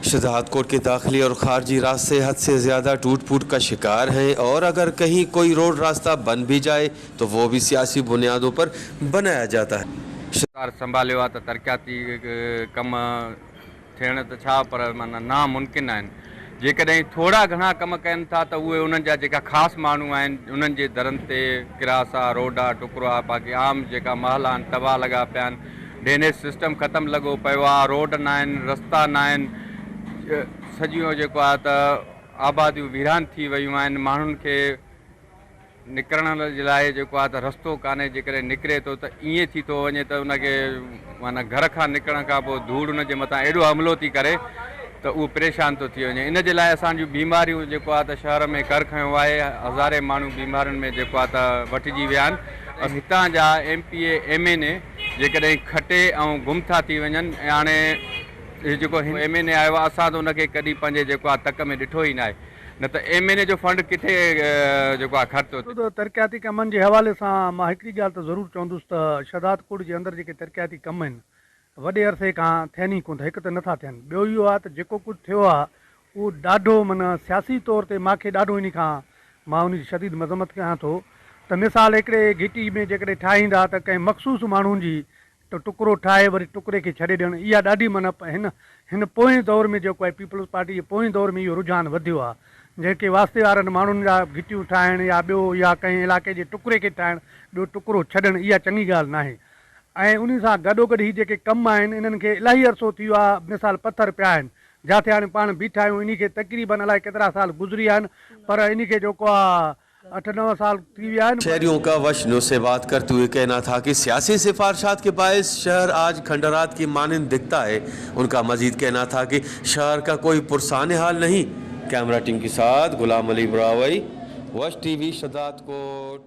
शहजादकोट के दाखिली और खारजी रास्ते हद से ज़्यादा टूट फूट का शिकार हैं और अगर कहीं कोई रोड रास्ता बन भी जाए तो वो भी सियासी बुनियादों पर बनाया जाता है। सरकार संभालियो आहे त तरक़ियाती कम थियण त छा पर माना नामुमकिन आहिनि। जेकॾहिं थोरा घणा कम कनि था त उहे उन्हनि जा जेका ख़ासि माण्हू आहिनि उन्हनि जे दरनि ते क्रॉस आहे, रोड आहे, टुकड़ो आहे, बाक़ी आम जेका महल आहिनि तबाह लॻा पिया आहिनि। ड्रेनेज सिस्टम ख़तमु लॻो पियो आहे, रोड न आहिनि, रस्ता न आहिनि, सॼियूं जेको आहे त आबादियूं वीरान थी वयूं आहिनि। माण्हुनि खे निकिरण जे लाइ जेको आहे त रस्तो कान्हे, जेकॾहिं निकिरे थो त ईअं थी थो वञे त उनखे माना घर खां निकिरण खां पोइ धूड़ हुनजे मथां एॾो हमलो थी करे त उहो परेशान थो थी वञे। इन जे लाइ असांजूं बीमारियूं जेको आहे त शहर में कर खयो आहे, हज़ारे माण्हू बीमारियुनि में जेको आहे त वठिजी विया आहिनि। हितां जा M P A, M N A जेकॾहिं खटे ऐं गुम था थी वञनि। ऐं हाणे हे जेको एम एन ए आयो आहे, असां त हुनखे कॾहिं पंहिंजे जेको आहे तक में ॾिठो ई न आहे, न त एम एन ए जो फंड किथे जेको आहे ख़र्च थो थिए। त तरक़ियाती कमनि जे हवाले सां मां हिकिड़ी ॻाल्हि त ज़रूरु चवंदुसि त शहजादकोट जे अंदरि जेके तरक़ियाती कम आहिनि वॾे अरसे खां थियनि ई कोन था। हिकु त नथा थियनि, ॿियो इहो आहे त जेको कुझु थियो आहे उहो ॾाढो माना सियासी तौर ते मूंखे ॾाढो इन खां मां उन जी शदीद मज़म्मत कयां थो। त मिसाल हिकिड़े घिटी में जेकॾहिं ठाहींदा त कंहिं मख़सूस माण्हुनि जी त टुकड़ो ठाहे वरी टुकड़े खे छॾे ॾियणु, इहा ॾाढी माना हिन हिन पोएं दौर में जेको आहे पीपल्स पार्टी जे पोएं दौर में इहो रुझान वधियो आहे। जेके वास्ते वारनि माण्हुनि जा घिटियूं ठाहिणु या ॿियो या कंहिं इलाइक़े जे टुकड़े खे ठाहिणु, ॿियो टुकड़ो छॾणु, इहा चङी ॻाल्हि न आहे। ऐं उन सां गॾोगॾु ही जेके कम आहिनि इन्हनि खे इलाही अरसो थी वियो आहे। मिसाल पथर पिया आहिनि जिते हाणे पाण बीठा आहियूं, इन खे तक़रीबन अलाए केतिरा साल गुज़री विया आहिनि, पर इन खे जेको आहे 8-9 साल थी विया आहिनि। शहरियों का वश न्यूज़ से बात करते हुए कहना था कि सियासी सिफारिशात के बायस शहर आज खंडरात की मानिंद दिखता है। उनका मजीद कहना था कि शहर का कोई पुरसान हाल नहीं। कैमरा टीम के साथ गुलाम अली ब्रावई, वश टीवी, शहजादकोट।